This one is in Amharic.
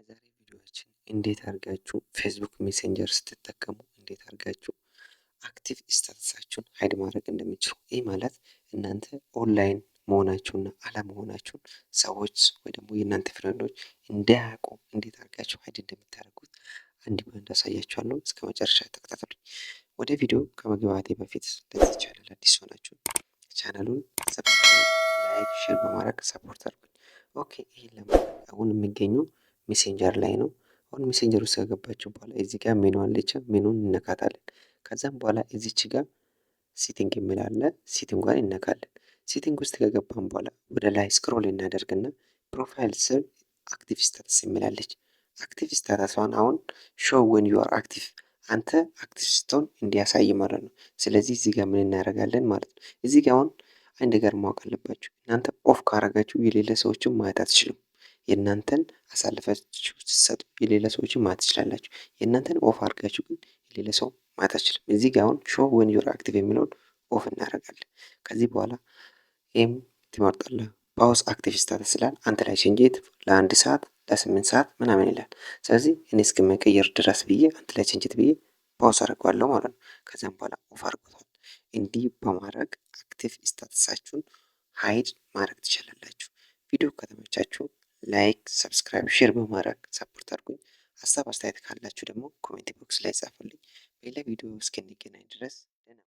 በዛሬ ቪዲዮአችን እንዴት አድርጋችሁ Facebook Messenger ስትጠቀሙ እንዴት አድርጋችሁ active status ኣችሁን hide ማድረግ እንደምትችሉ፣ ይህ ማለት እናንተ ኦንላይን መሆናችሁና አለመሆናችሁን ሰዎች ወይ ደግሞ የእናንተ friend ኦች እንዳያውቁ እንዴት አድርጋችሁ hide እንደምታደርጉት አንድ በአንድ አሳያችኋለሁ። እስከ መጨረሻ ተከታተሉኝ። ወደ ቪዲዮ ከመግባቴ በፊት ለዚህ ቻናል አዲስ ሆናችሁ ቻናሉን subscribe፣ like፣ share በማድረግ support አድርጉኝ። Okay፣ ይህን ለማድረግ አሁን የሚገኘው Messenger ላይ ነው። አሁን Messenger ውስጥ ከገባችሁ በኋላ እዚህ ጋር ሜኑ አለች። ሜኑን እንነካታለን። ከዛም በኋላ እዚች ጋር setting የሚል አለ። Setting ጓን እንነካለን። Setting ውስጥ ከገባን በኋላ ወደ ላይ scroll እናደርግና profile ስር active status የሚል አለች። Active status ኧን አሁን show when you are active፣ አንተ active ስትሆን እንዲያሳይ ማለት ነው። ስለዚህ እዚህ ጋር ምን እናደርጋለን ማለት ነው። እዚህ ጋር አሁን አንድ ነገር ማወቅ አለባችሁ። እናንተ off ካረጋችሁ የሌላ ሰዎችን ማየት አትችሉም። የእናንተን አሳልፋችሁ ስትሰጡ የሌላ ሰዎችን ማየት ትችላላችሁ። የእናንተን off አድርጋችሁ ግን የሌላ ሰው ማየት አትችልም። እዚህ ጋር አሁን show when you're active የሚለውን off እናደርጋለን። ከዚህ በኋላ ይህም ትመርጣለህ። Pause active status ይላል። Until I change it ለአንድ ሰዓት፣ ለ8 ሰዓት ምናምን ይላል። ስለዚህ እኔ እስከመቀየር ድረስ ብዬ until I change it ብዬ pause አደርገዋለሁ ማለት ነው። ከዚያም በኋላ off አድርጎታል። እንዲህ በማድረግ active status ኣችሁን hide ማድረግ ትችላላችሁ። ቪዲዮ ከተመቻችሁ like፣ subscribe፣ share በማድረግ support አድርጉኝ። ሀሳብ አስተያየት ካላችሁ ደግሞ comment box ላይ ጻፉልኝ። በሌላ ቪዲዮ እስክንገናኝ ድረስ